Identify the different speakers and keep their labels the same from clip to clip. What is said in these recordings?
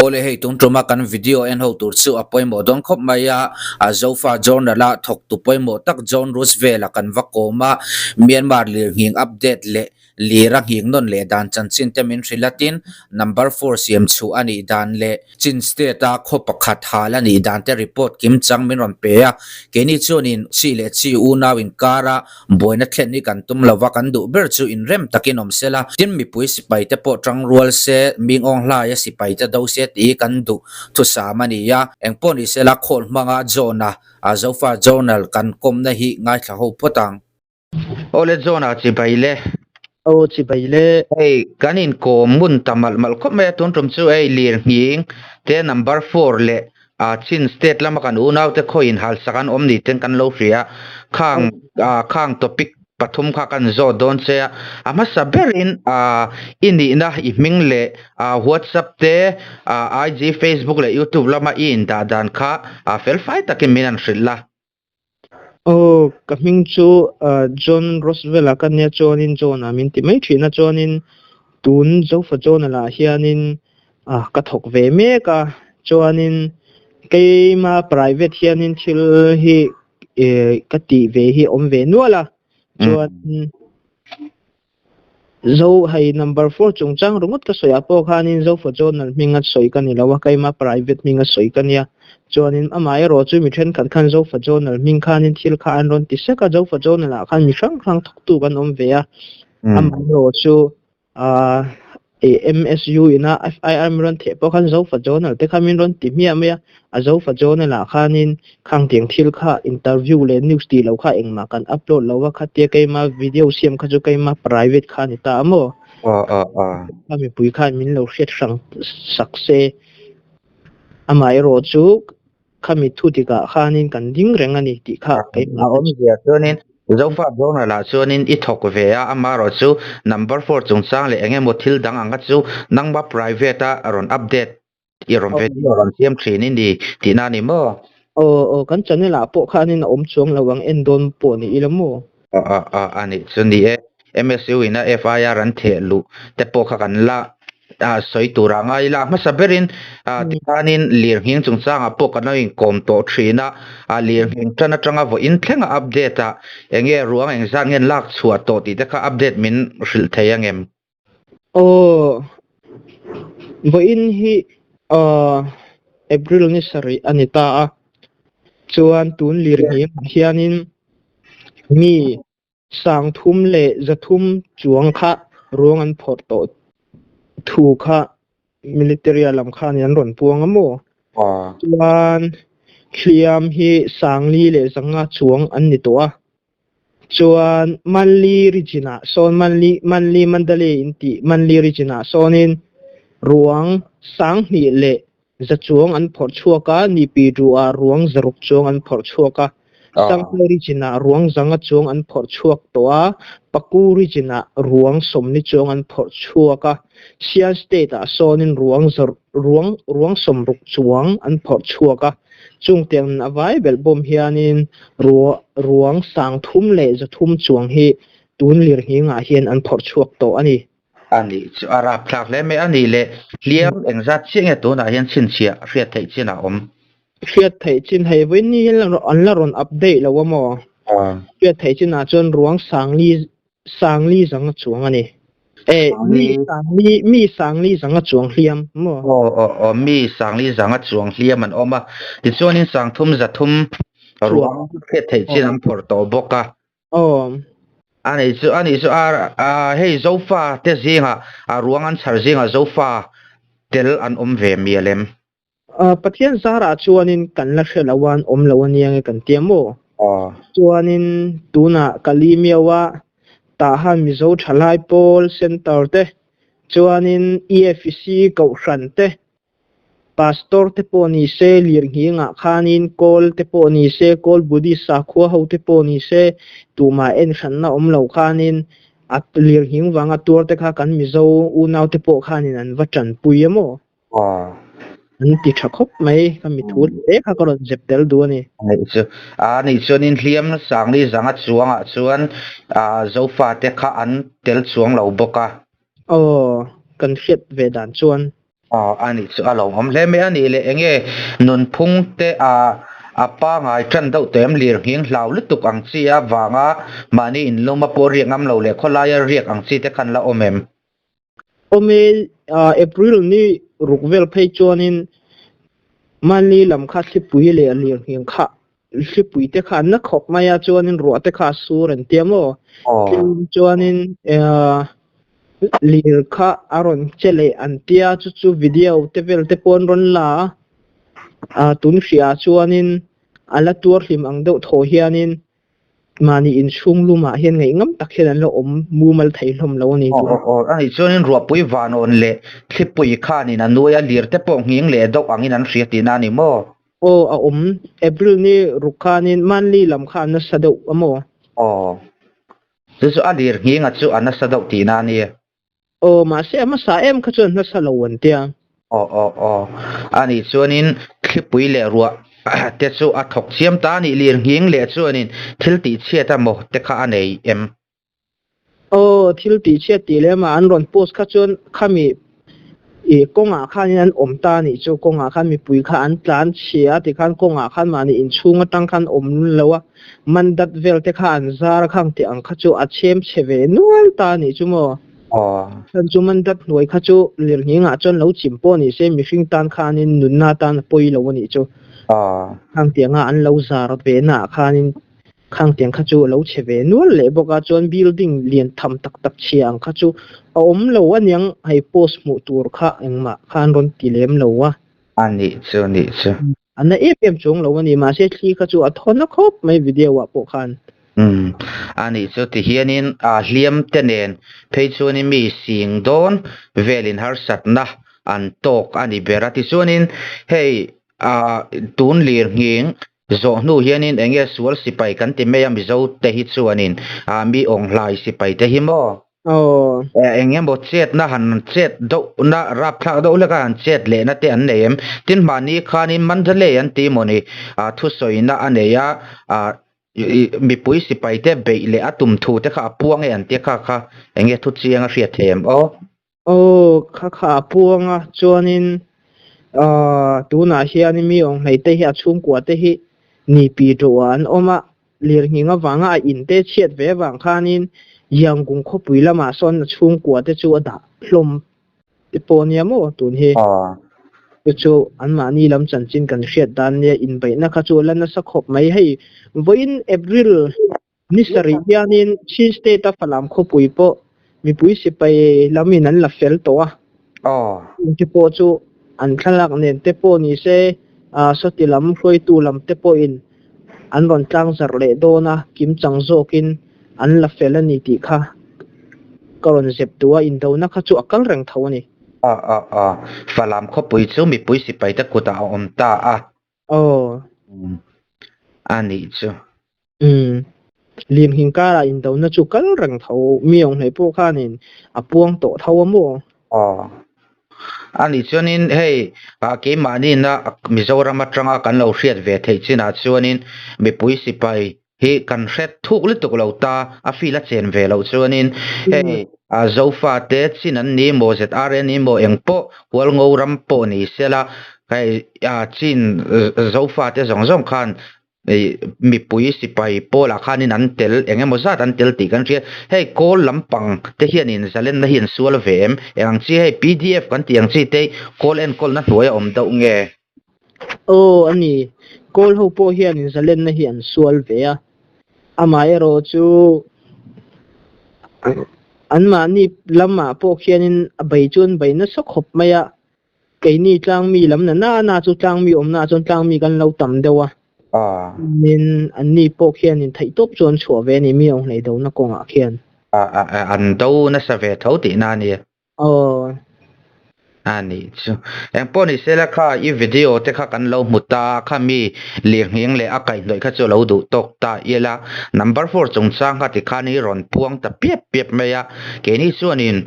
Speaker 1: Awle hei tun tuma kan video en ho tur chu a pawimawh dawn khawp mai a, a Zofa Journal a thawktu pawimawh tak John Roosevelt a kan va kawm a, Myanmar lirnghing update leh Lir a nghing nawn leh dan chanchin te min hrilh a tin, number four siam chhuh a nih dan leh Chin state a khaw pakhat hal a nih dan te report kim chang min rawn pe a. Keini chuanin chi leh chi unau inkar a buaina thlen hi kan tum lo va, kan duh ber chu inrem takin awm se la, tin mipui sipai te pawh tang rual se, ming awng hlai a sipai te do se tih hi kan duh thusam a ni a. Engpawh ni se la, khawl hmanga John-a a Zofa Journal kan kawmna hi ngaithla ho phawt ang. Awle John a chibai le.
Speaker 2: Aw chibai le.
Speaker 1: Hei kan inkawm ngun ta malh malh khawp mai a tun tum chu hei lirnghing te number four leh ah Chin state lama kan unau te khaw in halsak an awm ni ten kan lo hria a khang ah khang topic pathum kha kan zawt dawn che a a hmasa berin ah i nihna i hming leh ah whatsapp te ah IG facebook leh youtube lama i indah dan kha ah felfai takin min han hrilh la.
Speaker 2: Aw, ka hming chu John Roswell-a ka nia chuanin John-a min ti mai thin a chuanin tun Zofa John-a lah hianin ka thawk ve mek a chuanin keima private hianin thil hi ka tih ve hi awm ve nual a chuan Zo hei number four chungchang ringawt ka sawi ah pawh khanin Zofa Journal hminga sawi ka ni lo a, keima private hminga sawi ka nia. Chuanin amah erawh chu mi thenkhat khan Zofa Journal hming khanin thil kha an rawn ti sek a, Zofa Journal ah khan mi hrang hrang thawktu kan awm ve a, amah erawh chu aah MSU ina FIR min rawn theh pawh khan Zofa Journal te kha min rawn ti hmiah mai a, a Zofa Journal ah khanin Khang tiang thil kha interview leh news tih loh kha engmah kan upload lo a, khatia keima video siam kha chu keima private kha a ni ta a maw?
Speaker 1: Aw aw aw.
Speaker 2: A mipui khan min lo hriat hrang sak se, amaherawh chu khami thu tikah khanin kan ding reng a ni tih kha keimah
Speaker 1: A awmzia chuanin Zofa Journal ah chuanin i thawk ve a, amaherawh chu number four chungchang leh eng emaw thil dang ang kha chu nangma private a rawn update I rawn video rawn siam thin i ni tihna a ni maw?
Speaker 2: Aw aw kan channel ah pawh khanin a awm chuang lo ang en dawn pawh ni ila maw?
Speaker 1: Aw aw aw a nih chu ni e. MSU in a FIR an theh luh te pawh kha kan la sawi tur ah ngai ila. Hmasa berin tikhanin lirnghing chungchangah pawh kan lo inkawm tawh thin a, lirnghing tan atanga vawiin thlenga update ah enge ruang engzat nge lak chhuah tawh tih te kha update min hrilh thei angem?
Speaker 2: Aw, vawiin hi April ni sarih a ni ta a, chuan tun lirnghing ah hianin mi sangthum leh zathum chuang kha ruang an phawrh tawh thu kha military lam khanin an rawn puang a maw? Chuan hliam hi sangli leh zanga chuang an ni tawh a. Chuan Manli region ah sawn Manli Manli Mandalay in tih Manli region ah sawnin ruang sanghnih leh za chuang an phawrh chhuak a, Nipi ruah ah ruang zaruk chuang an phawrh chhuak a, Sanghai region ah ruang zanga chuang an phawrh chhuak tawh a, Paku region ah ruang sawmli chuang an phawrh chhuak a, Sian state ah sawnin ruang ruang ruang sawmruk chuang an phawrh chhuak a. Chung tiang a vai belh bawm hianin ruang sang thum leh za thum chuang hi tun lirnghing ah hian an phawrh chhuak tawh a ni.
Speaker 1: A nih chu a rapthlak hle mai a nih leh hliam engzat chiah nge tunah hian chhinchhiah hriat theih chin a awm?
Speaker 2: Hriat theih chin hei vawiin ni hian an la rawn update lo a maw? Hriat theih chinah chuan ruang sangli Sangli zang a chuang a ni. Eh, mi Sangli, mi Sangli zang a chuang hliam maw?
Speaker 1: Aw, aw, aw, mi Sangli zang a chuang hliam an awm a. Tichuanin Sangthum zathum ruang hriat theih chin an phawrh tawh bawk a.
Speaker 2: Aw.
Speaker 1: A nih chu, a nih chu, a, a, hei Zofa te zingah, a ruang an chhar zingah Zofa tel an awm ve mial em?
Speaker 2: Pathian zarah chuanin kan la hre lo a, an awm lo ania nge kan tia maw? Chuanin tunah ka li miau a, tah han Mizo Thalai Pawl Centre te, chuanin EFC Kohhran te, Pastor te pawh ni se, lirnghingah khanin Kawl te pawh ni se, Kawl Buddhist sakhua ho te pawh ni se, tumah en hranna awm lo khanin a lirnghing vanga tuar te kha kan Mizo unau te pawh khanin an va tanpui a maw? An ti tha khawp mai, ka mi thu hle kha ka rawn zep tel duh a ni.
Speaker 1: Anih chu, anih chuan in hliam Sangli zanga chuangah chuan Zofa te kha an tel chuang lo bawk a.
Speaker 2: Aw, kan hriat ve dan chuan.
Speaker 1: Aw a nih chu a lawmawm hle mai a nih leh eng nge nunphung te a a pangai tan deuh tawh em lirnghing hlau lutuk ang chi a vanga mahni inluma pawh riak ngam lo leh khawlaia riak ang chi te khan la awm em?
Speaker 2: Awm e, April ni ruk vel phei chuanin mahni lam kha thlipui leh lirnghing kha thlipui te kha an la khawp mai a chuanin ruah te kha a sur an tia maw? Tin chuanin lir kha a rawn che leh an tia chu chu video te vel te pawh an rawn la a, tun hriah chuanin a la tuar hlim ang deuh thaw hianin Mahni inchhung lumah hian ngaihngam tak hian an la awm mumal thei hlawm lo a ni
Speaker 1: tun. Aw aw a nih chuanin ruahpui vanawn leh thlipui khanin a nuai a lir te pawh nghing leh deuh angin an hria tihna a ni maw?
Speaker 2: Aw a awm. April ni ruk khanin Manly lam kha a nasa deuh a maw?
Speaker 1: Aw. Chu chu a lir nghinga chu a nasa deuh tihna a ni.
Speaker 2: Aw, mahse a hmasa em kha chuan hmasa lo an tia.
Speaker 1: Aw aw aw, a nih chuanin thlipui leh ruah te chu a thawk chiam ta a nih lir nghing leh chuanin thil tih chhiat a maw te kha a nei em?
Speaker 2: Aw, thil tih chhiat tih lem ah an rawn post kha chuan khami ih kawngah khanin an awm ta a nih chu, kawngah khan mipui kha an tlan chhia a tikhan kawngah khan mahni inchhung atang khan awm lo a, mandat vel te kha an zar a khang tih ang kha chu a chhem chhe ve nual ta a nih chu maw. Chan chu mandat hnuai kha chu lirnghingah chuan lo chim pawh ni se mihring tan khanin nunna tan a pawi lo a nih chu. Khang tianga an lo zar ve naah khanin khang tiang kha chu a lo chhe ve nual leh bawk a, chuan building lian tham tak tak chhia ang kha chu a awm lo aniang hei post hmuh tur kha engmah kha an rawn ti lem lo a.
Speaker 1: A nih chu nih chu.
Speaker 2: A na em em chuang lo a ni, mahse thli kha chu a thawn a khawp mai video ah pawh khan.
Speaker 1: Umm a nih chu ti hianin a hliam te nen phei chuanin mi sing dawn velin harsatna an tawk a ni ber a, tichuanin hei a tun lir nghing zawh hnu hianin eng nge sual sipai kan ti mai a Mizo te hi chuanin a mi awnghlai sipai te hi maw?
Speaker 2: Aw.
Speaker 1: Eng emaw chetna han chet deuhna rapthlak deuh hlek a han chet lehna te an nei em? Tin mahni khanin Mandalay an ti mawni thusawina a nei a, mipui sipai te beih leh a tum thu te kha a puang e an tia kha kha eng nge thu chiang a hriat thei em aw?
Speaker 2: Aw kha kha a puang a chuanin tunah hian mi awnghlei te hi a chhungkua te hi ni pi tawh ah an awm a, Lirnghing avanga a in te chhiat ve avang khanin Yangon khawpui lamah sawn a chhungkua te chu a dah hlawm te pawh nia maw tun hi. Chu chu anmahni lam chanchin kan hriat dan nia inbeihna kha chu a la nasa khawp mai. Hei vawiin April ni sarih hianin Chin State a Falam khawpui pawh mipui sipai lamin an la fel tawh a. Te pawh chu an thlalak nen te pawh ni se sawti lam hruaitu lam te pawhin an rawn tlang zarh leh dawn a, kim chang zawkin an la fel a ni tih kha ka rawn zep duh a, indona kha chu a kal reng tho a ni.
Speaker 1: Aw aw aw, Falam khawpui chu mipui sipai te kutah a awm ta a.
Speaker 2: Aw.
Speaker 1: A nih chu.
Speaker 2: Umm. Limhing karah indona chu kal reng tho, mi awng hlei pawh khanin a puang tawh tho a maw?
Speaker 1: Aw. A nih chuanin hei keimahni na Mizoram atanga kan lo hriat ve theih chinah chuanin mipui sipai hi kan hre thuk lutuk lo ta, a feel a chen ve loh chuanin hei Zofa te chin an ni maw, ZRA ni maw engpawh Hualngo ram pawh ni sela hei chin Zofa te zawng zawng khan Mipui sipai pawlah khanin an tel eng emaw zat an tel tih kan hria. Hei kawl lampang te hianin zalenna hi an sual ve em? Eng ang chi hei pdf kan tih ang chi te kawl enkawlna hnuai a awm deuh nge?
Speaker 2: Aw a ni, kawl ho pawh hianin zalenna hi an sual ve a, amaherawh chu anmahni lamah pawh khianin a bei chu an bei nasa khawp mai a, Keini tlangmi lam na na na chu tlangmi awmna ah chuan tlangmi kan lo tam deuh a. Min anni pawh khian in theih tawp chuan chhuah ve a ni mi awnghlei dona kawngah khian.
Speaker 1: An do nasa ve tho tihna a ni.
Speaker 2: Aw.
Speaker 1: A nih chu. Engpawh ni sela kha i video te kha kan lo hmu ta a, kha mi lirnghing leh a kaihhnawih kha chu a lo duh tawk ta ila. Number four chungchang kha tikhan i rawn puang ta piap piap mai a. Keini chuanin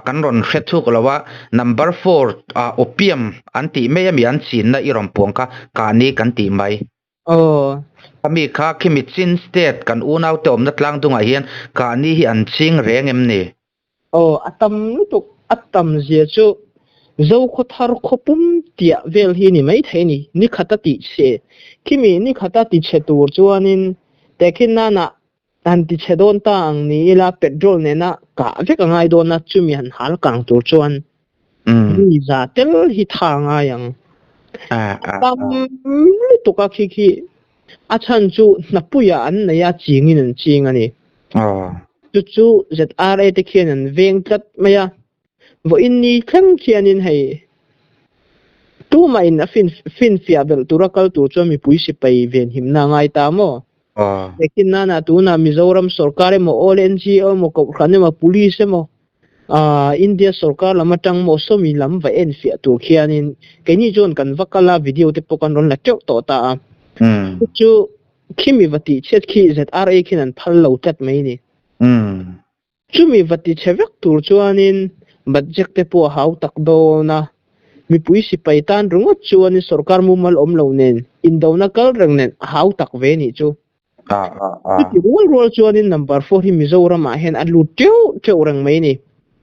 Speaker 1: kan rawn hre thuk lo a. Number four ah opium an tih mai ami an chinna i rawn puang kha kahni kan tih mai.
Speaker 2: Aw.
Speaker 1: Ami kha khimi Chin state kan unaute awmna tlang dungah hian kahni hi an ching reng em ni?
Speaker 2: Aw, a tam lutuk, a tam zia chu Zokhawthar khawpum tiah vel hi ni mai thei ni, ni khata tih chhe. Khimi ni khata ti chhe tur chuanin tehkhin nana han ti chhe dawn ta ang ni ila petrol nena kah vek a ngai dawn a, chumi han hal kang tur chuan mi za tel hi tha a ngai ang. Tam lutuk a khi khi a chhan chu hnapuiah an nei a, chingin an ching a ni. Chu chu ZRA te khian an veng tlat mai a. Vawiin ni thleng khianin hei tumahin a fin finfiah belh tura kal tur chuan mipui sipai venhimna a ngai ta maw? Ekin nana tunah Mizoram sorkar emaw All NGO emaw Kohhran emaw Police emaw India sorkar lam atang maw sawmi lam va enfiah tur khianin keini chuan kan va kal a video te pawh kan rawn la teuh tawh ta a. Chu khimi va tih chhiat khi ZRA khian an phal lo tlat mai ni. Chumi va ti chhe vek tur chuanin budget te pawh a hau tak dawn a, mipui sipai tan ringawt chuanin sorkar mumal awm lo nen, indona kal reng nen a hau tak ve nih chu. Chuti rual rual chuanin number four hi Mizoram ah hian a lut teuh teuh reng mai ni.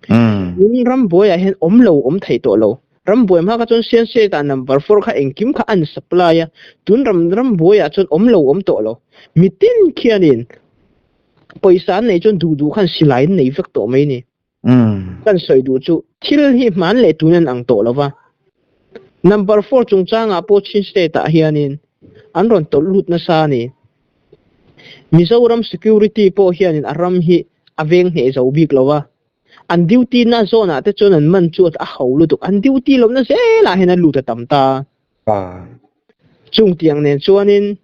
Speaker 2: Tun rambuai ah hian awm lo awm thei tawh lo. Rambuai hma kha chuan Sian ah number four kha engkim kha an supply a, tun ram rambuai ah chuan awm lo awm tawh lo. Mitin khianin Pawisa an neih chuan duh duh khan silai an nei vek tawh mai ni. Kan sawi duh chu thil hi hman leh tun an ang tawh lo va. Number four chungchangah pawh Chin State ah hianin an rawn tawlh lut nasa a ni. Mizoram security pawh hianin a ram hi a veng hneh zo bik lo va. An duty na zone ah te chuan an man chu a ho lutuk. An duty lohna zelah hian a lut a tam ta. Chung tiang nen chuanin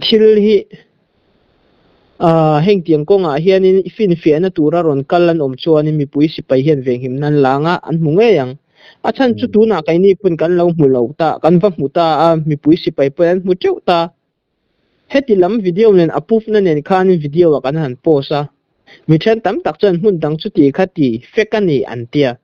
Speaker 2: thil hi heng tiang kawngah hianin finfiahna tura rawn kal an awm chuanin mipui sipai hian venghim nan lang a, an hmu ngei ang. A chhan chu tunah keini pawn kan lo hmu lo ta, kan va hmu ta a, mipui sipai pawhin an hmu teuh ta. Heti lam video nen a pufna nen khanin video ah kan han post a, mi then tam tak chuan hmun dang chuti kha ti fek a ni an tia.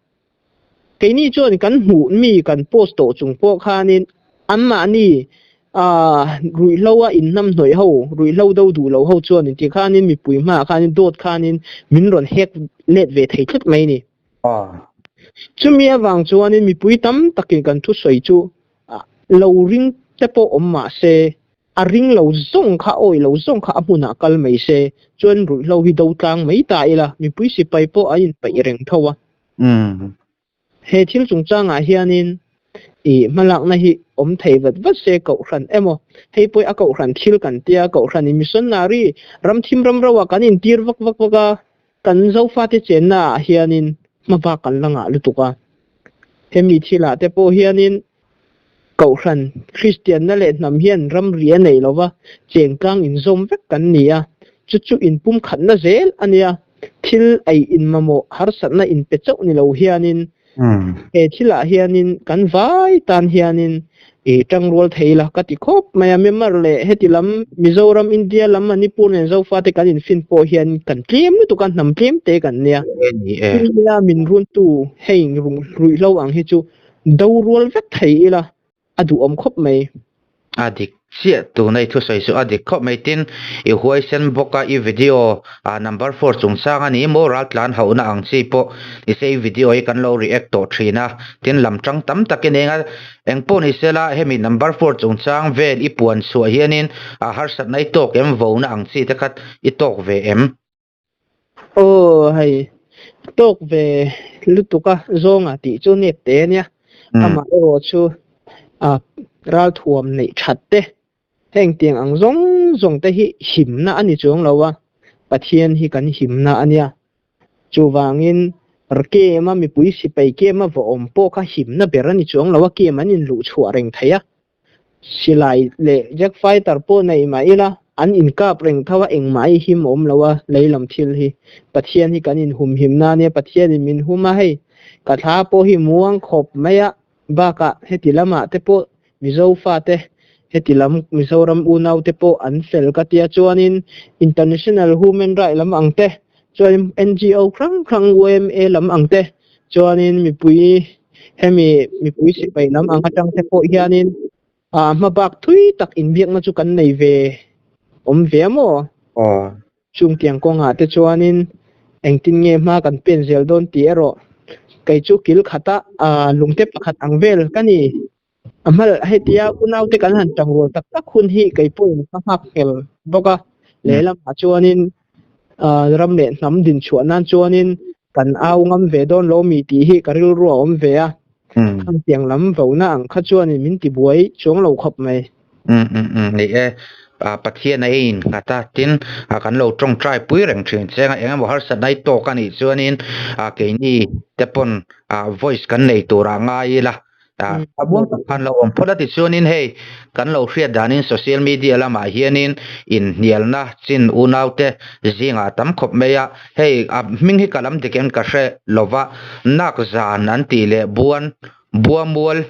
Speaker 2: Keini chuan kan hmuh mi kan post tawh chung pawh khanin anmahni ruihhlo a inhnamhnawih ho, ruihhlo do duh lo ho chuan inti khanin mipui hmaah khanin dawt khanin min rawn hek let ve thei tlat mai a ni. Chumi avang chuanin mipui tam takin kan thusawi chu lo ring te pawh awm mah se, A ring lo zawng kha, awi lo zawng kha a hmunah kal mai se, chuan ruihhlo hi do tlang mai ta ila, mipui sipai pawh an inpeih reng tho a. He thil chungchangah hianin i hmalakna hi awm thei vat vat se Kohhran emaw, hei pawh a Kohhran thil kan tia, Kohhranin missionary ram thim ram roah kan intir vak vak vak a, kan Zofate chennaah hianin hmabak kan la ngah lutuk a. Hemi thilah te pawh hianin Kohhran, Kristianna leh hnam hian ramri a nei lova, chengtlang inzawm vek kan ni a, chu chu inpumkhatna zel a nia. Thil ei inmamawh harsatna inpe chauh ni lo hianin he thilah hianin kan vai tan hianin i tangrual thei la ka ti khawp mai a. Myanmar leh heti lam Mizoram, India lam Manipur nen Zofate kan infin pawh hian kan tlem lutuk a, hnam tlem te kan nia. India min runtu hei ruihhlo ang hi chu Do rual vek thei ila a duhawm khawp mai.
Speaker 1: A dik chiah tuna i thusawi chu a dik khawp mai tin i huaisen bawk a i video ah number four chungchang a ni maw raltlan hauhna ang chi pawh ni se i video hi kan lo react tawh thin a tin lam tang tam takin eng a engpawh ni sela hemi number four chungchang vel i puan chhuah hianin a harsatna i tawk em vona ang chi te kha i tawk ve em.
Speaker 2: Aw hei tawk ve lutuk a zawnga tih chu nep te ania amah erawh chu ah ralthuam neih that te heng tiang ang zawng zawng te hi himna a ni chuang lo a Pathian hi kan himna ania chuvangin kem a mipui sipai kem a va awm pawh kha himna ber a ni chuang lo a kem an inluh chhuah reng thei a. Silai leh Jack Fighter pawh nei mah ila an inkap reng tho a, engmah hi him awm lo a lei lam thil hi. Pathian hi kan inhumhim na ania, Pathianin min hum a hei ka thla pawh hi muang khawp mai a, bakah heti lamah te pawh Mizo fate heti lam Mizoram unau te pawh an fel ka tia chuanin International Human Right lam ang te chuanin NGO hrang hrang YMA lam ang te Chuanin mipui hemi mipui sipai lam ang atang te pawh hianin ah hmabak thui tak inbiakna chu kan nei ve awm ve a maw? Chung tiang kawngah te chuanin engtin nge hma kan pen zel dawn tih erawh Kei chu kil khata lungte pakhat ang vel ka ni. A hmal hetia unaute kan han tangrual tak tak hun hi kei pawhin ka nghak nghel bawk a. Lehlamah chuanin ram leh hnam din chhuah nan chuanin kan au ngam ve dawn lo mi tih hi ka rilru a awm ve a. Khangtiang lam vona ang kha chuanin min tibuai chuang lo khawp mai.
Speaker 1: Um um um ni e Pathian a in nghat a tin kan lo tawngtai pui reng thin che anga engemaw harsatna i tawk a nih chuanin keini te pawn voice kan nei turah ngai ila a buang tak khan lo awm phawt a tichuanin hei kan lo hriat danin social media lamah hianin inhnialna chin unaute zingah a tam khawp mai a hei a hming hi ka lam dik em ka hre lova nak zan an tih leh buan Buamual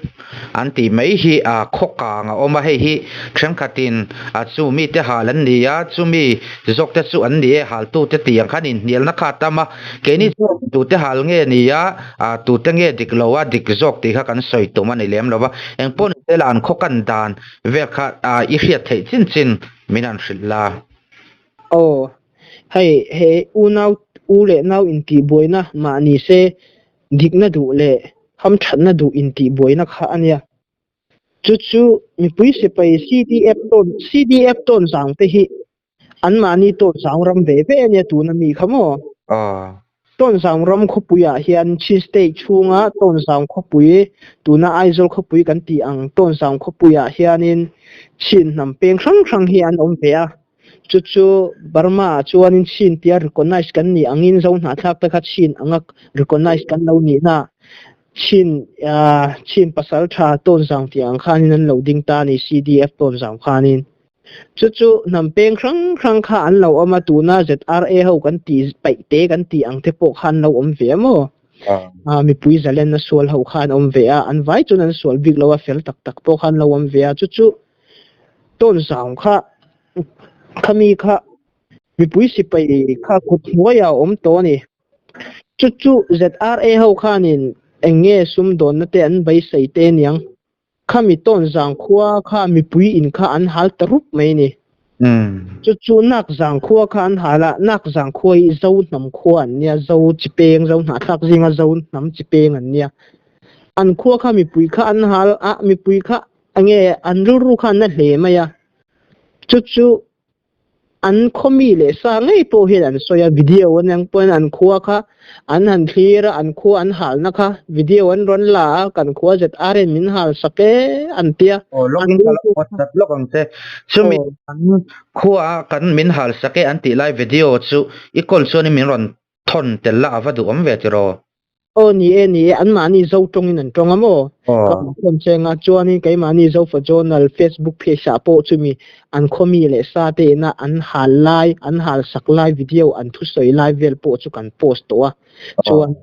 Speaker 1: an tih mai hi a khaw kang a awm a, hei hi thenkhatin a chu mite hal an ni a, chumi zawkte chu an ni e, haltute tih ang khan inhnialna kha a tam a, keini chuan tute hal nge ni a, tute nge dik lo a, dik zawk tih kha kan sawi tum a ni lem lo va, engpawh ni se la an khaw kan dan vel kha i hriat theih chin chin min han hrilh la.
Speaker 2: Aw, hei he unau u leh nau intihbuaina mah ni se Dikna duh leh hamthatna duh intihbuaina kha a nia. Chu chu mipui sipai CDF tawn CDF tawn zang te hi anmahni tawn zang ram ve ve a nia tuna mi kha maw? Tawn zang ram khawpuiah hian Chin State chhunga tawn zang khawpui tuna Aizawl khawpui kan tih ang tawn zang khawpuiah hianin Chin hnam peng hrang hrang hi an awm ve a. Chu chu Burma ah chuanin chin tia recognize kan nih angin Zo hnahthlak te kha chin anga recognize kan lo nihna chin chin pasal tha tawnzang tih ang khanin an lo ding ta a ni CDF tawnzang khanin. Chu chu hnam peng hrang hrang kha an lo awm a tuna ZRA ho kan tih paih te kan tih ang te pawh kha an lo awm ve a maw? Mipui zalenna sual ho kha an awm ve a an vai chuan an sual bik lo a fel tak tak pawh kha an lo awm ve a chu chu tawnzang kha Khami kha mipui sipai kha kut hnuaiah a awm tawh a ni. Chu chu ZRA ho khanin eng nge sumdawnna te an beisei te aniang. Khami tawn zangkhua kha mipui in kha an hal ta rup mai a ni. Chu chu nak zangkhua kha an hal a, nak zangkhua hi Zo hnam khua an nia, Zo chi peng, Zo hnahthlak zinga Zo hnam chi peng an nia. An khua kha mipui kha an hal a, mipui kha enge an rilru kha an na hle mai a. Chu chu an khawmi leh sa ngei pawh hian an sawi a, video an ang pawhin an khua kha an han thlir a, an khua an halna kha video an rawn la a, kan khua ZR in min hal sak e an ti a.
Speaker 1: Aw lawk in ka lo post that lawk ang che. Chumi an khua kan min hal sak e an tih lai video chu i call chuanin min rawn thawn tel la a va duhawm ve tiraw?
Speaker 2: Aw ni e ni e, anmahni Zo tawngin an tawng a maw? Ka rawn thawn cheng a, chuanin keimahni Zofa Journal Facebook page ah pawh chumi an khawmi leh sa te ina an hal lai, an hal sak lai video an thusawi lai vel pawh chu kan post tawh a, chuan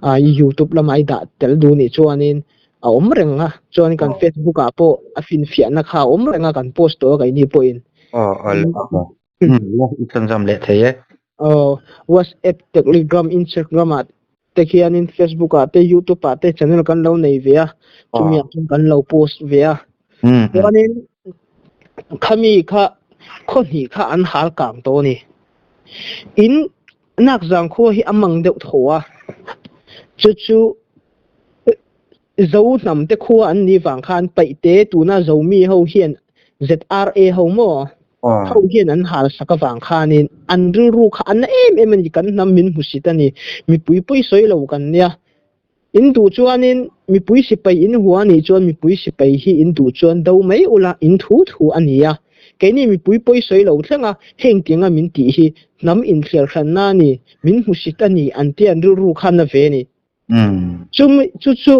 Speaker 2: i youtube lamah i dah tel duh nih chuanin a awm reng a, chuan kan Facebook ah pawh a finfiahna kha a awm reng a kan post tawh a keini pawhin.
Speaker 1: Aw i chhunzawm leh thei e.
Speaker 2: Aw, WhatsApp, Telegram, Instagram ah te khianin Facebook ah te YouTube ah te channel kan lo nei ve a, chumi ah chuan kan lo post ve a. Chuanin khami kha khaw hnih kha an hal kang tawh a ni. In nak zang khua hi a mang deuh tho a, chu chu Zo hnam te khua an nih vang khan Paihte tuna Zomi ho hian ZRA ho maw ho hian an hal sak avang khanin an rilru kha a na em em a ni, kan hnam min hmusit a ni, mipui pawi sawi lo kan nia. In duh chuanin mipui sipai in hua anih chuan mipui sipai hi in duh chuan do mai ula in thu thu a ni a, keini mipui pawi sawi lo thleng a heng tianga min tih hi hnam inthliar hranna a ni, min hmusit a ni an tia an rilru kha na ve a ni. Chumi chu chu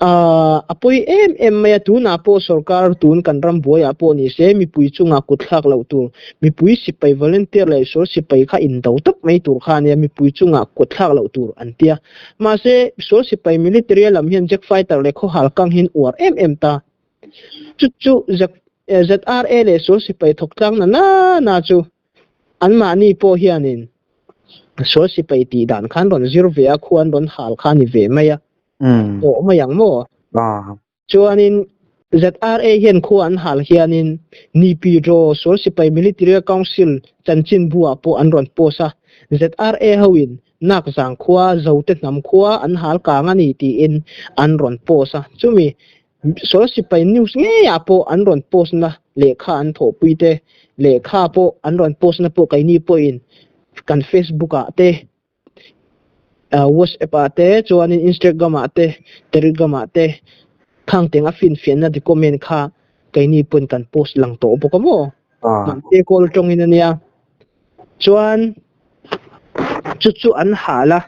Speaker 2: a pawi em em mai a, tunah pawh sorkar tun kan ram buaiah pawh ni se mipui chungah kut thlak loh tur, mipui sipai volunteer leh sual sipai kha indo tawp mai tur kha a nia, mipui chungah kut thlak loh tur an tia. Mahse sual sipai military lam hian Jack fighter leh khawhal kang hian uar em em ta. Chu chu ZRA leh sual sipai thawk tlang na na na chu Anmahni pawh hianin sual sipai tih dan khan rawn zir ve a, khua an rawn hal kha a ni ve mai a, tawh mai ang maw? Chuanin ZRA hian khua an hal hianin Nipyro sual sipai Military Council chanchinbu ah pawh an rawn post a, ZRA hoin Nakzang khua Zote hnam khua an hal kang a ni tiin an rawn post a, chumi sual sipai news ngeiah pawh an rawn post na lehkha an thawhpui te lehkha pawh an rawn post na pawh keini pawhin kan Facebook ah te WhatsApp ah te chuanin Instagram ah te Telegram ah te khang teng a finfiahna document kha keini pawn kan post lang tawh bawk a maw mahse kawl tawngin ania chuan chu chu an hal a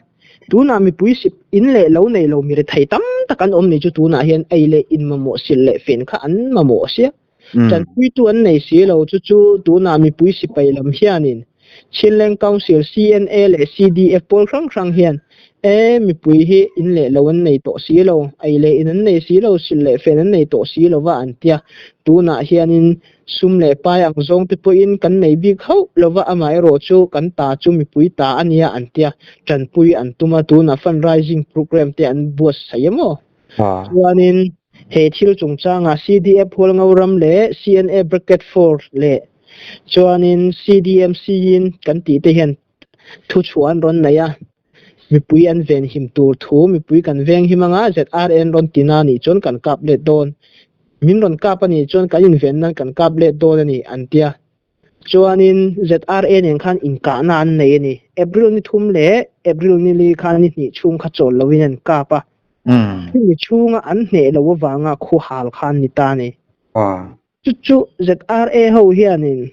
Speaker 2: tunah mipui sip in leh lo nei lo mi rethei tam tak an awm ni chu tunah hian ei leh in mamawh sil leh fen kha an mamawh sia. Tanpuitu an nei si lo chu chu tunah mipui sipai lam hianin Chinleng Council, CNA leh CDF pawl hrang hrang hian e mipui hi in leh lo an nei tawh si lo, ei leh in an nei si lo, sil leh fen an nei tawh si lova an tia. Tunah hianin sum leh pai ang zawng te pawhin kan nei bik hauh lova amaherawh chu kan ta chu mipui ta a nia an tia. Tanpui an tum a, tunah fundraising program te an buatsaih emaw? Chuanin he thil chungchangah CDF Hualngo ram leh CNA Bracket Four leh chuanin CDMC in kan tih te hian thu chhuah an rawn nei a, mipui an venhim tur thu mipui kan venghim anga ZRN rawn ti na nih chuan kan kap let dawn, min rawn kap a nih chuan kan inven nan kan kap let dawn a ni an tia. Chuanin ZRA nen khan inkahna an nei a ni. April ni thum leh April ni li khan ni hnih chhung kha chawl loin an kap a. Chumi chhunga an hneh loh avanga khuhal kha an ni ta a ni. Chu chu ZRA ho hianin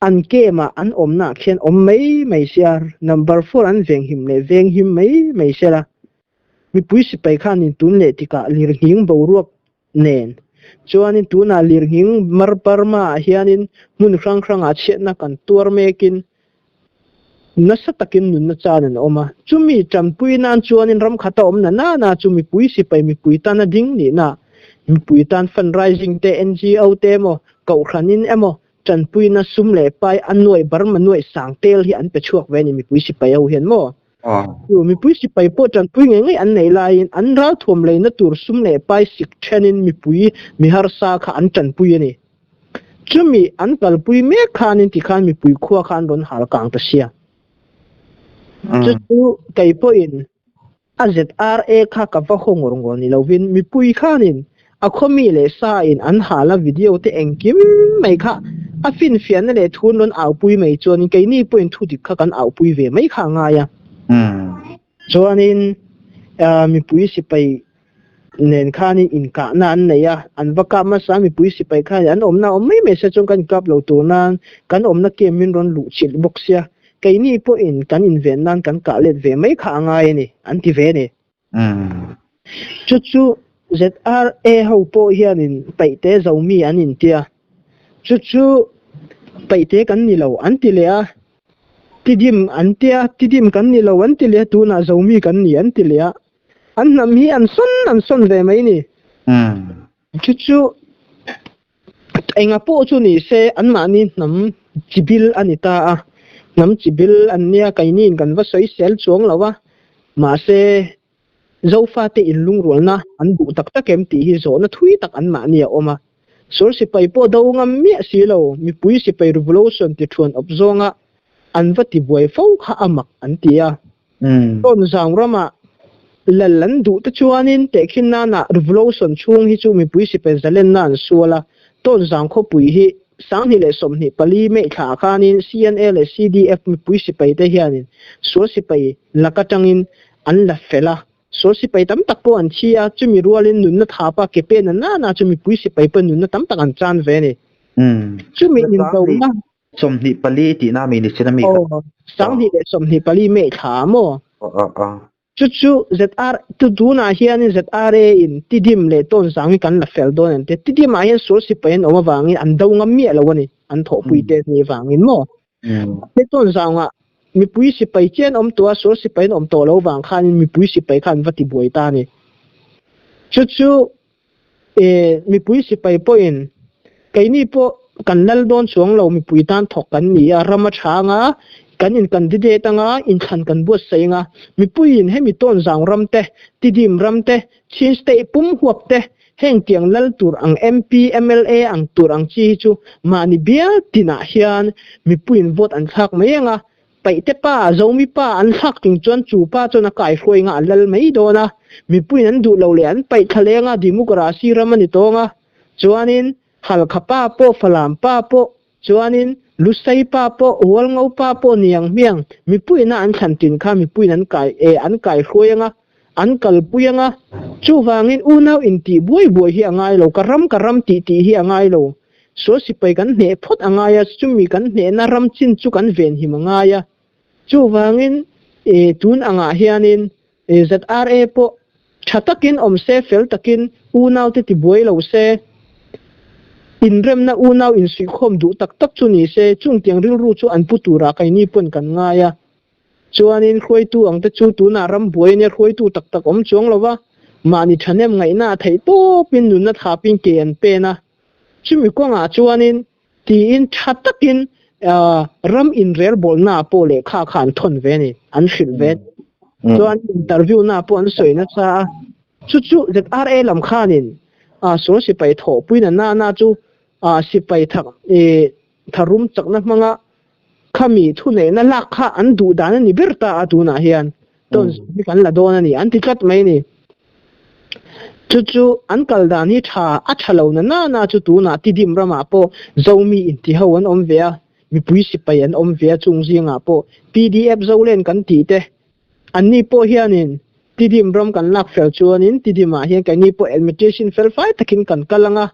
Speaker 2: an camp-ah an awmnaah khian awm mai mai sia, number four an venghim leh venghim mai mai sela. Mipui sipai khanin tun leh tikah lirnghing boruak nen. Chuanin tunah lirnghing mar Burma ah hianin hmun hrang hrangah chhiatna kan tuar mekin nasa takin nunna chan an awm a. Chumi tanpui nan chuanin ram khata awm na nana chu mipui sipai mipui tana ding nihna, mipui tan fundraising te, NGO te emaw, kohhranin emaw tanpuina sum leh pai a nuaih Burma nuaih sang tel hi an pe chhuak ve a ni mipui sipai ho hian maw. Chu mipui sipai pawh tanpui ngei ngei an neih laiin an ralthuam leina tur sum leh pai sik thenin mipui mi harsa kha an tanpui a ni. Chumi an kalpui mek khanin tikhan mipui khua kha an rawn hal kang ta sia. Chu chu kei pawhin a ZRA kha ka va haw ngawr ngawr ni lovin mipui khanin A khawmi leh sa in an hal a video te engkim mai kha a finfiahna leh thu an rawn aupui mai chuanin keini pawhin thu dik kha kan aupui ve mai kha a ngai a. Chuanin mipui sipai nen khanin inkahna an nei a, an va kap hmasa a mipui sipai khanin an awmna a awm mai mai sia chuan kan inkap lo tur nan kan awmna camp min rawn luh chilh bawk sia keini pawhin kan inven nan kan kah let ve mai kha a ngai a ni an ti ve a ni. Chu chu ZRA ho pawh hianin paihte zomi an intia. Chu chu paihte kan ni lo an ti leh a, tidim an tia, tidim kan ni lo an ti leh a, tunah zomi kan ni an ti leh a. An hnam hi an sawn an sawn ve mai ni. Chu chu Enga pawh chu ni se anmahni hnam chibil a ni ta a, hnam chibil an nia keiniin kan va sawi sel chuang lo a, mahse Zofate inlungrualna an duh tak tak em tih hi zawhna thui tak anmahni a awm a. Sual sipai pawh do ngam miah si lo, mipui sipai revolution ti thuan awp zawnga an va tibuai fo kha a mak an ti a. Tawnzang ramah lal an duh te chuanin tehkhin nana revolution chhung hi chu mipui sipai zalenna an sual a, Tawnzang khawpui hi 2024 May thla ah khanin CNA leh CDF mipui sipai te hianin sual sipai lak atangin an la fel a, sual sipai tam tak pawh an thi a, chumi rualin nunna thapa ke pen a nana chu mipui sipai pawh nunna tam tak an chan ve a ni. Chumi indona
Speaker 1: 24 tihna mi ni sin a mi kha.
Speaker 2: Aw, 2024 May thla maw?
Speaker 1: Aw aw aw.
Speaker 2: Chu chu ZR tu tunah hianin ZRA in Tidim leh Tawnzang hi kan la fel dawn an ti. Tidim ah hian sual sipai an awm avangin an do ngam miah lo a ni, an thawhpui te ni avangin maw? He Tawnzang ah mipui sipai chian awm tawh a, sual sipai an awm tawh lo vang khanin mipui sipai kha an va ti buai ta a ni. Chu chu Mipui sipai pawhin keini pawh kan lal dawn chuang lo, mipui tan thawk kan ni a, ram a tha anga, kan in candidate anga, inthlan kan buatsaih anga, mipuiin hemi Tawnzang ram te, Tidim ram te, Chin State pum huap te, Heng tiang lal tur ang MP, mla ang tur ang chi hi chu mahni bial tinah hian mipuiin vote an thlak mai ang a, Paihte pa, Zomi pa an thlak chung chuan chu pa chuan a kaihruai anga a lal mai dawn a, mipuiin an duh lo leh an paih thla leng a, democracy ram a ni tawng a, chuanin Halkha pa pawh, Falam pa pawh, Chuanin, Lusei pa pawh, Hualngo pa pawh ni ang hmiang, mipuiina an thlan tin kha mipuiin an kai e, an kai hruai anga, an kalpui anga, chuvangin unau intih buai buai hi a ngai lo, ka ram ka ram tih tih hi a ngai lo. Sual sipai kan hneh phawt a ngai a, chumi kan hnehna ram chin chu kan venhim a ngai a. Chuvangin, e, tun angah hianin ZRA pawh tha takin awm se, fel takin unaute ti buai lo se, inremna unau insuihkhawm duh tak tak chu ni se, chungtiang rilru chu an pu turah keini pawn kan ngai a. Chuanin hruaitu ang te chu tunah ram buai ania hruaitu tak tak awm chuang lo va, mahni thahnem ngaihna a theih tawpin nunna thapin ke an pen a. Chumi kawngah chuanin Tiin tha takin ram inrelbawlnaah pawh lehkha kha an thawn ve a ni, an hrilh ve. Chuan interview-naah pawh an sawi nasa a, chu chu ZRA lam khanin sual sipai thawhpuina nana chu sipai tharum chakna hmanga khami thuneihna lak kha an duh dan a ni ber ta a tunah hian. Tawn hi kan la dawn a ni, an ti tlat mai a ni. Chu chu an kal dan hi tha a tha lo na na na chu tunah Tidim ramah pawh Zomi inti ho an awm ve a, mipui sipai an awm ve a chung zingah pawh PDF Zolen kan tih te anni pawh hianin Tidim ram kan lak fel chuanin Tidimah hian keini pawh administration fel fai takin kan kal ang a,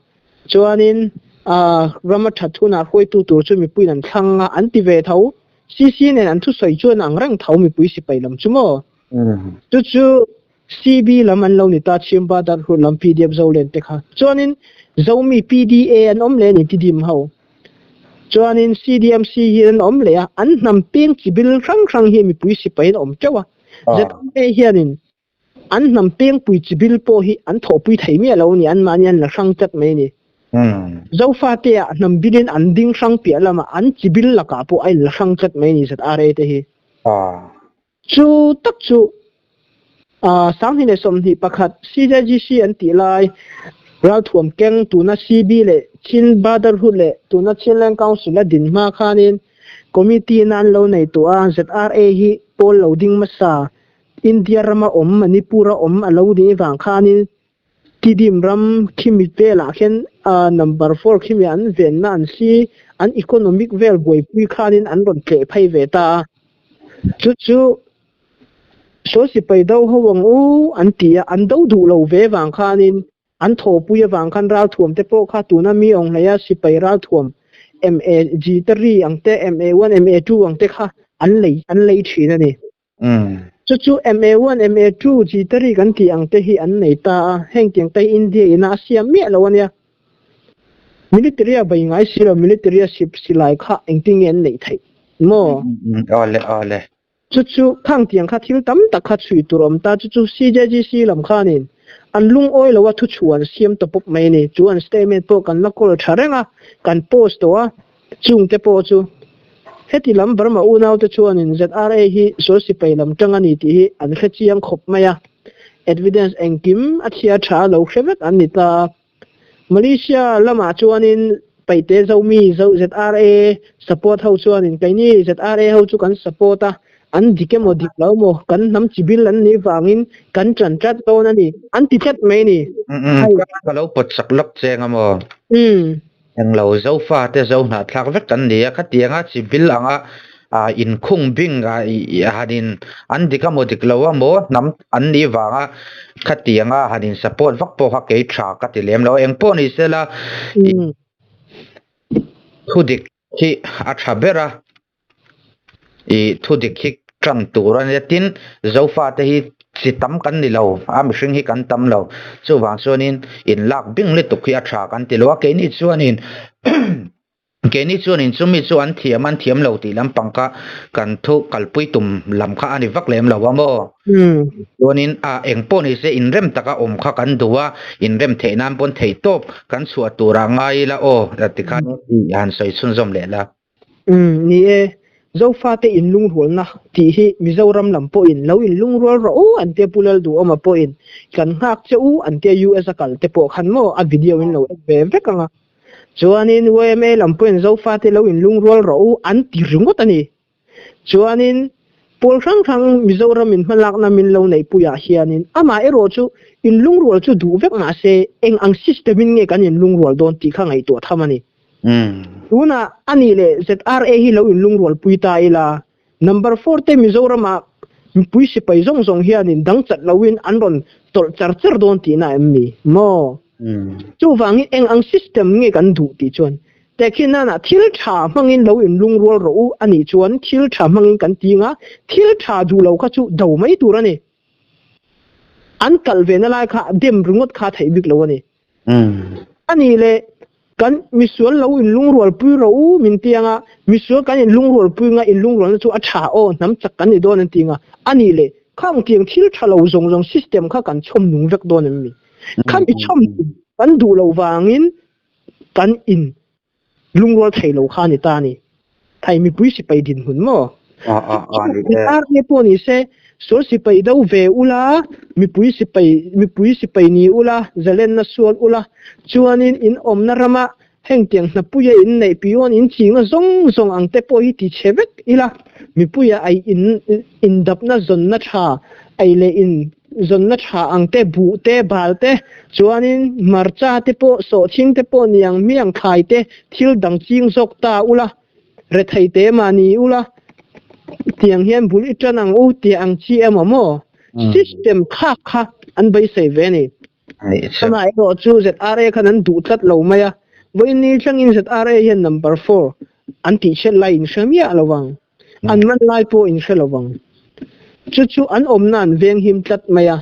Speaker 2: chuanin ram a that hunah hruaitu tur chu mipuiin an thlang a an ti ve tho. CC nen an thusawi chuan ang reng tho mipui sipai lam chu maw? Chu chu CB lam an lo ni ta Chhimba Darhut lam PDF Zolen te kha. Chuanin Zomi PDA an awm leh a ni Tidim ho. Chuanin CDMC hi an awm leh a, an hnam peng chibil hrang hrang hi mipui sipai an awm teuh a. ZMA hianin An hnam pengpui chibil pawh hi an thawhpui thei miah lo a ni, anmahni an la hrang tlat mai a ni. Zofate ah hnam bilin an ding hrang piah lamah an chibil lakah pawh a inla hrang tlat mai a ni ZRA te hi. Chu tak chu 2021 CJGC an tih lai ralthuam keng tuna CB leh Chin Brotherhood leh tuna Chinland Council a din hma khanin committee in an lo nei tawh a, ZRA hi pawl lo ding hmasa India rama awm, Manipur-a awm a lo nih vang khanin Tidim ram khimi velah khian number four khimi an venna an si, an economic vel buaipui khanin an rawn tleh phei ve ta a. Chu chu sawi sipai do ho ang u an ti a, an do duh lo ve vang khanin an thawhpui avang khan ralthuam te pawh kha tuna mi awng hleia sipai ralthuam MAG te ri ang te, MA1, MA2 ang te kha an lei an lei thin a ni. Chu chu MA1, MA2, Jitari kan tih ang te hi an nei ta a, heng tiang te hi India ina a siam miah lo a nia. Military a bei ngai si lo, military a sip silai kha engtin nge an neih theih maw?
Speaker 1: Awle, awle.
Speaker 2: Chu chu khang tiang kha thil tam tak kha chhui tur a awm ta, chu chu CJGC lam khanin an lungawi lo a thuchhuah an siam ta pawp mai a ni. Chu an statement pawh kan la kawl tha reng a, kan post tawh a. Chungte pawh chu heti lam Burma unaute chuanin ZRA hi sual sipai lam tang a ni tih hi an hre chiang khawp mai a, evidence engkim a chhia tha a lo hre vek an ni ta a. Malaysia lamah chuanin Paihte Zomi ZRA support ho chuanin keini ZRA ho chu kan support a, an dik emaw dik lo maw kan hnam chibil an nih vangin kan ṭan tlat dawn a ni an ti tlat mai a ni.
Speaker 1: Ka lo pawt sak lawk cheng a maw? Englo Zofate zo hnahthlak vek kan ni a, khatianga chibil anga inkhung bing han in an dik amaw dik lo amaw hnam an nih vanga khatianga han in support vak pawh kha kei tha ka ti lem lo a, engpawh ni sela thu dik hi a tha ber a. Ih thu dik hi tan tur a nia tin Zofate hi chi tam kan ni lo a mihring hi kan tam lo chuvang chuanin in lak bing lutuk hi a tha kan ti lo a keini chuanin keini chuanin chumi chu an thiam an thiam lo tih lampang kha kan thu kalpui tum lam kha a ni vak lem lo a maw chuanin a eng pawh ni se inrem taka awm kha kan duh a inrem theih nan pawn theih tawp kan chhuah turah ngai ila aw tikhan han sawi chhunzawm leh la.
Speaker 2: Ni e. Zofate inlungrualna tih hi Mizoram lam pawhin lo inlungrual rawh u an tia Pu Lalduhawma pawhin kan nghak che u an tia US a kal te pawh khan maw a video in lo en ve vek ang a. Chuanin yma lam pawhin Zofate lo inlungrual rawh u an ti ringawt a ni. Chuanin pawl hrang hrang Mizoram in hmalakna min lo neihpuiah hianin amah erawh chu inlungrual chu duh vek mahse eng ang system in nge kan inlungrual dawn tih kha ngaihtuah tham a ni. Tunah a nih leh ZRA hi lo inlungrualpui ta ila, number four te Mizoramah mipui sipai zawng zawng hianin dang chat loin an rawn tawlh char char dawn tihna em ni maw? Chuvangin eng ang system nge kan duh tih chuan tehkhin nanah thil tha hmangin lo inlungrual rawh u a nih chuan thil tha hmangin kan ti anga thil tha duh lo kha chu do mai tur a ni. An kalh ve na lai kha dem ringawt kha theih bik lo a ni. A nih leh kan misual lo inlungrualpui rawh u min ti anga misual kan inlungrualpui nga inlungrualna chu a tha aw hnam chak kan ni dawn an ti anga a nih leh khang tiang thil tha lo zawng zawng system kha kan chhawm nung vek dawn em ni? Khami chhawm kan duh loh vangin kan in lungrual thei lo kha a ni ta a ni. Thai mipui sipai dinhmun maw? Ar nge pawh ni se, sual sipai do ve ula, mipui sipai mipui sipai ni ula, zalenna sual ula, chuanin in awmna rama hengtiang hnapuia in neih pion in chingna zawng zawng ang te pawh hi ti chhe vek ila, mipuia ai in indapna zawnna tha ei leh in Zawnna tha ang te, buh te, bal te, chuanin hmarcha te pawh, sawhching te pawh niang hmiang thlai te, thil dang ching zawk ta ula, rethei te mahni ula, tiang hian bul i tan ang u tih ang chi emaw maw? System khak kha an beisei ve a ni. Amaherawh chu ZRA khan an duh tlat lo mai a, vawiin ni thlengin ZRA hian number four an tihchhiat lai in hre miah lo vang. An man lai pawh in hre lo vang. Chu chu an awmna an veng him tlat mai a.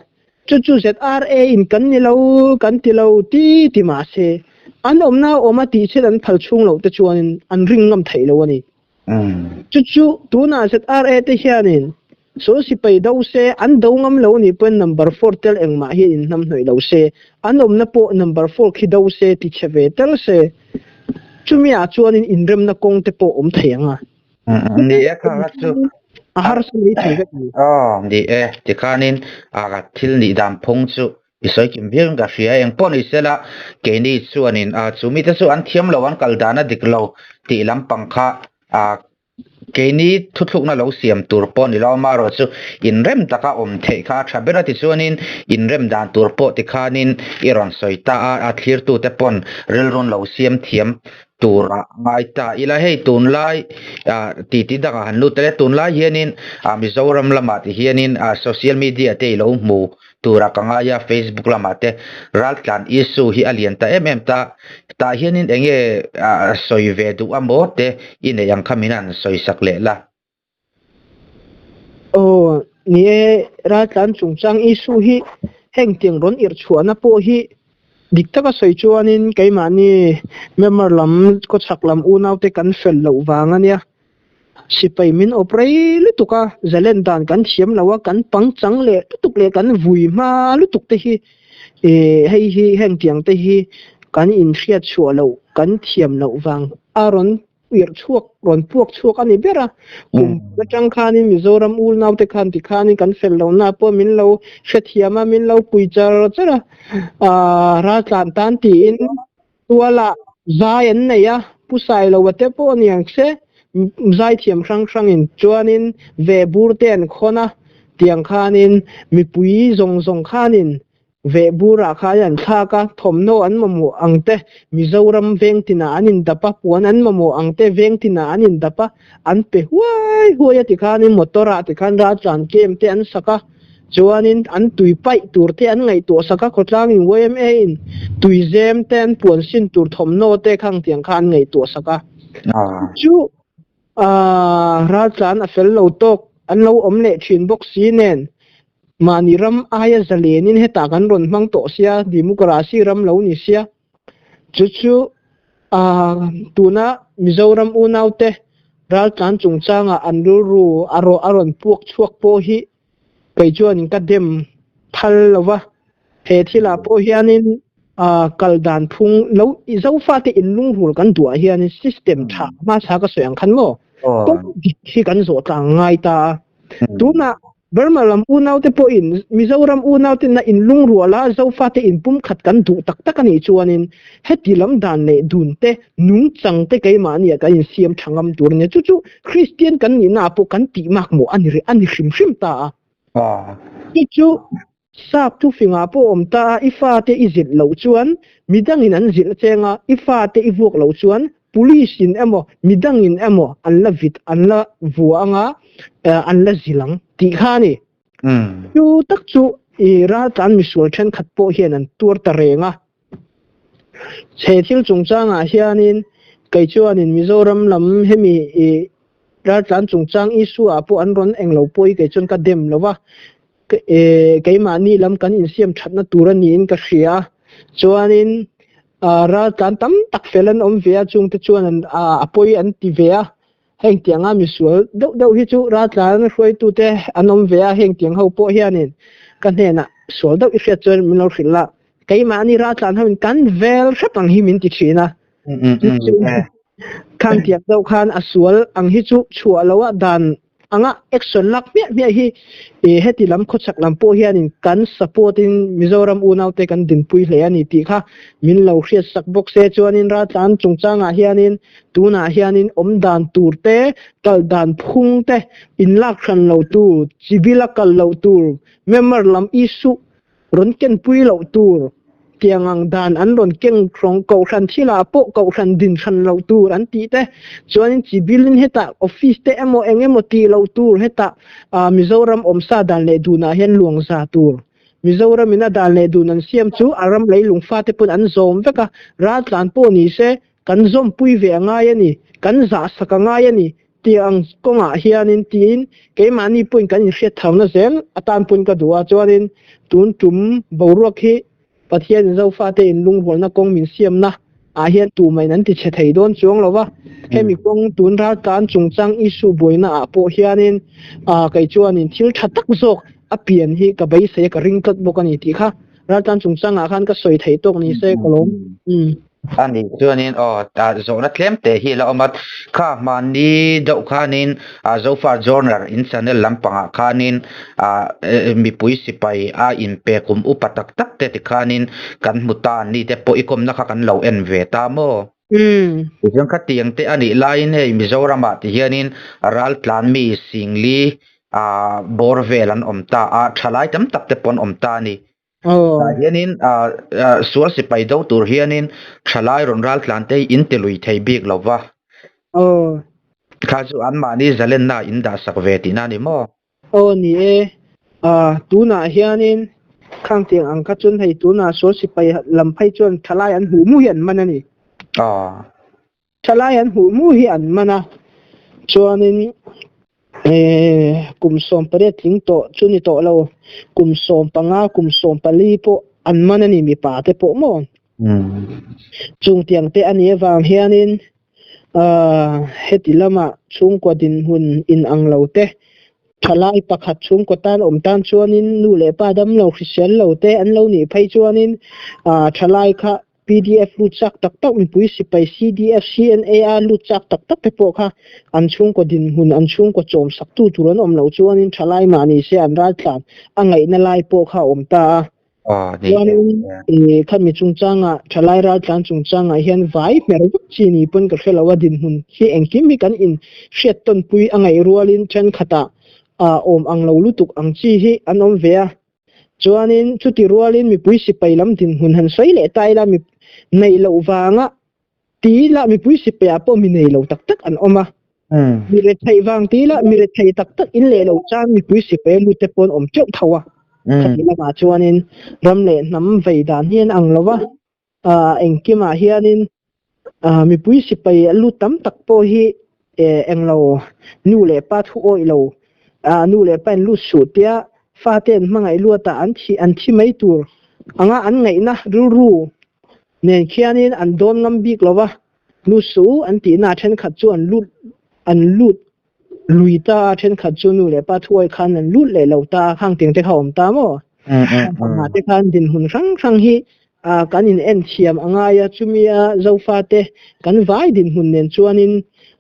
Speaker 2: Chu chu ZRA in kan ni lo, kan ti lo ti ti mah se, an awmna a awm a tih chhiat an phal chhung loh te chuanin an ring ngam theih lo a ni. Chu chu tunah ZRA te hianin sawl sipai do se, an do ngam lo nih pawhin number four tel engmah hi in hnamhnawih lo se, an awmna pawh number four khi do se ti chhe ve tel se, chumi ah chuanin inremna kawng te pawh awm thei ang a.
Speaker 1: Ni e kha kha chu
Speaker 2: a harsa mai thei vek ani.
Speaker 1: Aw ni e tikhanin a thil nih dan phung chu i sawi kim viau in ka hria eng pawh ni sela keini chuanin a chu mite chu an thiam lo an kal dan a dik lo tih lampang kha a keini thuthlukna lo siam tur pawh ni lo amaherawh chu inrem taka awm theih kha a tha ber a tichuanin inrem dan tur pawh tikhanin i rawn sawi ta a a thlirtute pawn rilrun lo siam thiam Turah ngai ta ila hei tunlai ah titi dangah han lut tel e tunlai hianin ah Mizoram lamah ti hianin ah social media te i lo hmu turah ka ngai a Facebook lamah te raltlan issue hi a lian ta em em ta tah hianin eng nge ah sawi ve duh a maw te i neih ang kha min han sawi sak leh la.
Speaker 2: Aw ni e, raltlan chungchang issue hi heng tiang rawn irh chhuahna pawh hi dik taka sawi chuanin keimahni member lam khawchhak lam unaute kan fel loh vang a nia. Sipai min awp rei lutuk a, zalen dan kan thiam lo a, kan pangchang leh lutuk leh kan vui hma lutuk te hi ih hei hi heng tiang te hi kan inhriat chhuah loh kan thiam loh vang a rawn irh chhuak rawn puak chhuak a ni ber a kum atang khanin Mizoram ul naute khan ti khanin kan fel lo na pawh min lo hrethiam a min lo pui char char a ah raltlan tan tiin tuala zai an nei a pu Sailoa te pawh a ni ang che zaithiam hrang hrangin chuanin ve bur te an khawn a tiang khanin mipui zawng zawng khanin Vehburah khan an thlak a, thawmhnaw an mamawh ang te, Mizoram veng tinah an indap a, puan an mamawh ang te veng tinah an indap a, an pe huai huai a tikhanin motor ah tikhan raltlan camp te an sak a, chuanin an tui paih tur te an ngaihtuah sak a, khawtlangin yma in tui zem te an puan sin tur thawmhnaw te khang tiang kha an ngaihtuah sak a. Chu raltlan a fel lo tawk an lo awm leh thin bawk si nen Mahni ram aia zalenin hetah kan rawn hmang tawh sia, democracy ram lo ni sia. Chu chu tuna Mizoram unaute raltlan chungchanga an rilru a rawn puak chhuak pawh hi kei chuanin ka dem phal lo va. He thilah pawh hianin kal dan phung lo Zofate inlungrul kan duhah hianin system tha hmasa ka sawi ang khan maw? Kawng dik hi kan zawh tlang ngai ta a. Tunah Burma lam unaute pawhin Mizoram unaute na inlungrual a, Zofate inpumkhat kan duh tak tak a nih chuanin heti lam dan leh dunte, nungchangte keimahniah kan insiam tha ngam tur a ni. Chu chu Kristian kan nihnaah pawh kan tih makmawh a ni a ni hrim hrim ta a. Chu chu Sap thufingah pawh awm ta a, i fate i zilh loh chuan midangin an zilh cheng a, i fate i vuak loh chuan Police in emaw midangin emaw an la vit an la vua anga an la zilh ang tih kha a ni. Chu tak chu i raltlan misual thenkhat pawh hian an tuar ta reng a. He thil chungchangah hianin kei chuanin Mizoram lam hemi i raltlan chungchang issue ah pawh an rawn englo pawh hi kei chuan ka dem lo va. Keimahni lam kan insiam thatna tur a niin ka hria a, chuanin raltlan tam tak fel an awm ve a, chungte chuan an a pawi an ti ve a, heng tianga misual deuh deuh hi chu raltlan hruaitute an awm ve a, heng tiang ho pawh hianin ka hnenah sual deuh i hriat chuan min lo hrilh a, keimahni raltlan hoin kan vel hrep ang hi min ti thin a, khang tiang deuh khan a sual ang hi chu chhuah loh a dan anga action lak hmiah hmiah hi heti lam khawchhak lam pawh hianin kan support in Mizoram unaute kan dinpui hle a ni tih kha min lo hriat sak bawk se chuanin raltlan chungchangah hianin tunah hianin awm dan tur te kal dan phung te inlak hran lo tur civil a kal loh tur member lam issue Rawn kenpui loh tur tiang ang dan an rawn keng hrawng kohhran thilah pawh kohhran din hran loh tur an tih te chuanin chi bilin hetah office te emaw eng emaw tih loh tur hetah Mizoram awmsa dan leh dunah hian luang za tur Mizoram in a dan leh dun an siam chu a ram leilung fate pawn an zawm vek a raltlan pawh ni se kan zawmpui ve a ngai a ni kan zahsak a ngai a ni Tih ang kawngah hianin tiin keimahni pawhin kan inhriat tharna zel atan pawhin ka duh a, chuanin tun tum boruak hi Pathianin Zofate inlungrualna kawng min siamna ah hian tumahin an tichhe thei dawn chuang lo va, hemi kawng tun raltlan chungchang issue buaina ah pawh hianin kei chuanin thil tha tak zawk a pian hi ka beisei a, ka ring tlat bawk a ni tih kha raltlan chungchangah khan ka sawi theih tawk ni se ka lawm.
Speaker 1: A nih chuanin aw zawhna tlem te hi a la awm a, kha hmanni deuh khanin Zofa Journal in channel lampangah khanin mipui sipai a inpe kum upa tak tak te tikhanin kan hmu ta an ni te pawh i kawmna kha kan lo en ve ta maw? Tichuan khatiang te a nih laiin hei Mizoramah tihianin raltlan mi Singli bawr vel an awm ta a, thalai tam tak te pawh an awm ta a ni. Tah hianin sual sipai do tur hianin thalai rawn ral tlan te hi in ti lui thei bik lo va. Kha chu anmahni zalenna in dah sak ve tihna a ni maw?
Speaker 2: Aw ni e, tunah hianin khang tiang ang kha chuan hei tunah sual sipai lam phei chuan thalai an hmuh hmuh hi an man a ni. Thalai an hmuh hmuh hi an man a, chuanin kum 18 tling tawh chu ni tawh lo, kum 15, kum 14 pawh an man a ni mipa te pawh maw? Chung tiang te a nih avang hianin heti lama chhungkua dinhmun inang lo te, thalai pakhat chhungkaw tan awm tan chuanin nu leh pa damlo hrisel lo te an lo nih phei chuanin thalai kha PDF lut chak tak tak mipui sipai CDF, CNA a lut chak tak tak te pawh kha an chhungkaw dinhmun, an chhungkaw chawm sak tu tur an awm loh chuanin thalai mah ni se an raltlan a ngaihna lai pawh kha a awm ta a. Chuanin khami chungchangah thalai raltlan chungchangah hian vai hmer vak chi ni pawn ka hre lo a, dinhmun hi engkim hi kan inhriat tawnpui a ngaih rualin thenkhatah awm ang lo lutuk ang chi hi an awm ve a. Chuanin chuti rualin mipui sipai lam dinhmun han sawi leh ta ila mi neih loh vanga ti ila mipui sipaiah pawh mi nei lo tak tak an awm a. Mi retheih vang ti ila mi rethei tak tak in leh loh chuan mipui sipai a lut te pawh an awm teuh tho a. Khati lamah chuanin ram leh hnam vei dan hi an ang lo va. Engkimah hianin mipui sipai a lut tam tak pawh hi englo nu leh pa thu awih lo, nu leh pa in lut suh tia fate an hmangaih luat a an thih an thi mai tur anga an ngaihna rilru nen khianin an dawn ngam bik lo va, lut suh an tihna thenkhat chu an lut an lut lui ta a, thenkhat chu nu leh pa thuai khan an lut leh lo ta a, khang tiang te kha awm ta maw? Amah te khan dinhmun hrang hrang hi kan in en thiam a ngai a, chumi a Zofa te kan vai dinhmun nen chuanin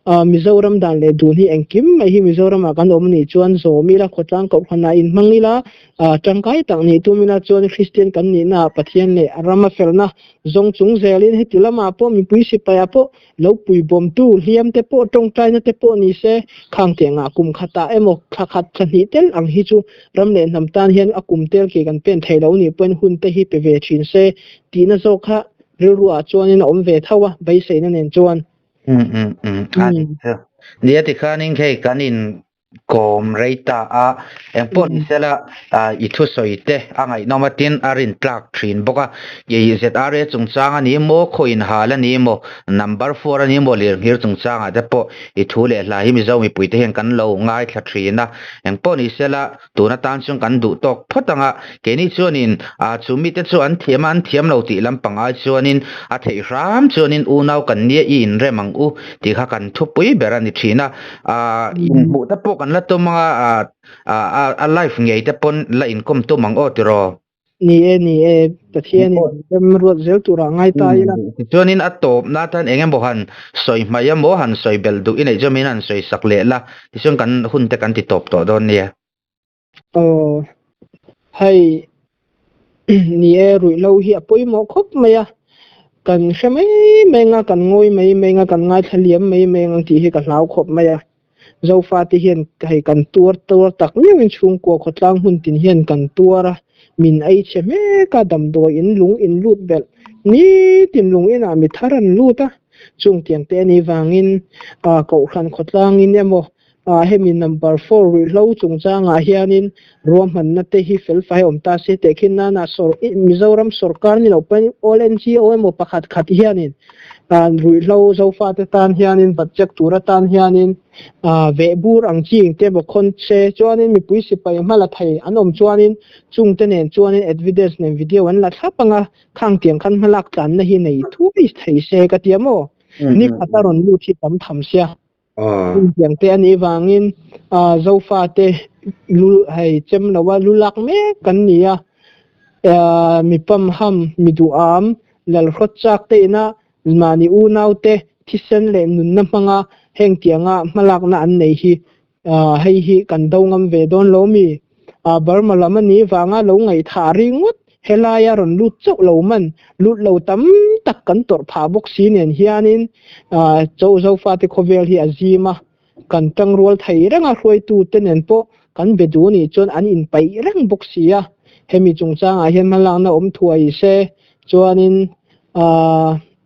Speaker 2: Mizoram dan leh dun hi engkim mai hi Mizoramah kan awm anih chuan zawm ila, khawtlang kohhranah inhmang ila, tangkai tak nih tum ila chuan Kristian kan nihnaah Pathian leh a rama felna zawng chung zelin heti lamah pawh mipui sipaiah pawh lo puibawmtu hliam te pawh tawngtaina te pawh ni se khang tiangah kum khatah emaw thla khat thla hnih tel ang hi chu ram leh hnam tan hian a kum tel ke kan pen thei lo nih pawhin hun te hi pe ve thin se tihna zawk kha rilruah chuanin a awm ve tho a beiseina nen chuan.
Speaker 1: Um um um a nih chu. Nia tikhanin hei kan in kawm rei ta a, engpawh ni sela i thusawi te a ngaihnawm a tin a rin tlak thin bawk a, i ZRA chungchang a ni maw, khaw inhal a ni maw, number four a ni maw, lirnghir chungchangah te pawh i thu leh hla hi Mizo mipui te hian kan lo ngaithla thin a, engpawh ni sela tun atan chuan kan duh tawk phawt ang a, keini chuanin ah chu mite chu an thiam a, an thiam lo tih lampang ai chuanin a theih hram chuanin unau kan nia i inrem ang u tih kha kan thupui ber a ni thin a, ah inhmuh te pawh kan la tum ang a, ah a live ngei te pawn la inkawm tum ang aw tiraw.
Speaker 2: Ni e, ni e, Pathianin rem ruat zel turah ngai ta ila.
Speaker 1: Tichuanin a tawpna atan eng emaw han sawi hmai emaw han sawi belh duh i neih chuan min han sawi sak leh la, tichuan kan hun te kan ti tawp tawh dawn nia.
Speaker 2: Aw, hei ni e, ruihhlo hi a pawimawh khawp mai a, kan hre mai mai anga, kan ngawi mai mai anga, kan ngaithla liam mai mai ang tih hi ka hlau khawp mai a. Zofate hian hei kan tuar tuar tak miauin chhungkua khawtlang hmun tin hian kan tuar a, min ei chhe hmek a, damdawi in lung in lut belh nitin lung inah mi thar an lut a, chung tiang te anih vangin kohhran khawtlangin emaw hemi number four ruihhlo chungchangah hianin ruahmanna te hi felfai awm ta se tehkhin nana Mizoram sorkar ni lo pawn all NGO emaw pakhat khat hianin Ruihhlo Zofate tan hianin budget tur atan hianin vehbur ang chi engte emaw khawn se chuanin mipui sipai hma la thei an awm chuanin chungte nen chuanin evidence nen video an la thlap anga khang tiang khan hmalak tlanna hi nei thuai thei se ka ti a maw? Ni khat a rawn lut hi tam tham sia. Tiang te anih vangin Zofate lu hei chem lo a lu lak mek kan ni a, mi pamham, mi duham, lalhrawt chak te ina mahni unau te thisen leh nunna hmanga heng tianga hmalakna an nei hi hei hi kan do ngam ve dawn lo mi? Burma lam anih vanga lo ngaihthah ringawt helaia rawn lut chauh lo man, lut lo tam tak kan tawrh phah bawk si nen hianin Cho Zofate khawvel hi a zim a, kan tangrual thei reng a, hruaitute nen pawh kan be duh anih chuan an inpaih reng bawk si a, hemi chungchangah hian hmalakna awm thuai se chuanin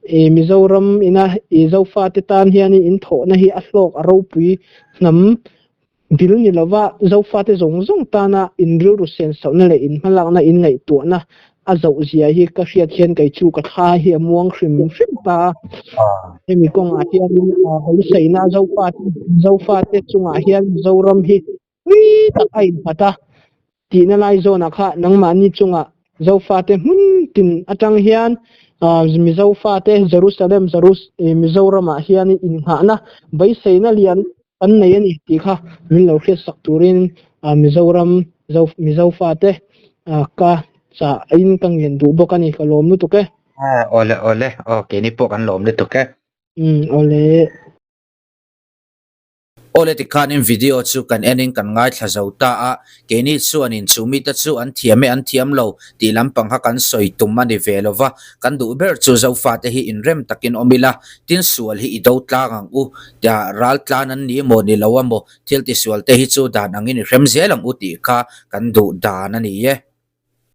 Speaker 2: Mizoram ina Zofate tan hianin inthawhna hi a hlawk a ropui hnam Bil ni lova Zofate zawng zawng tana in rilru sensohna leh in hmalakna in ngaihtuahna a zoh zia hi ka hriat hian kei chu ka thla hi a muang hrim hrim ta a. Hemi kawngah hianin beiseina Zofate chungah hian Mizoram hi pui tak a innghat a tihna lai zawnah kha nangmahni chungah Zofate hmun tin atang hian Mizofate Jerusalem Mizoramah hian innghahna beiseina lian kan nei a ni tih kha min lo hriatsak turin Mizoram Mizofate ka chah in ka ngen duh bawk a ni ka lawm lutuk e.
Speaker 1: Awle awle aw keini pawh kan lawm lutuk e.
Speaker 2: Umm awle.
Speaker 1: Awle tikhanin video chu kan enin kan ngaithla zo ta a, keini chuanin chu mite chu an thiam e an thiam lo tih lampang kha kan sawi tum a ni ve lo va, kan duh ber chu Zofate hi inrem takin awm ila, tin sual hi i do tlang ang u, tia ral tlan an ni emaw ni lo emaw thil tisual te hi chu dan angin i hrem zel ang u tih kha kan duh dan a ni e.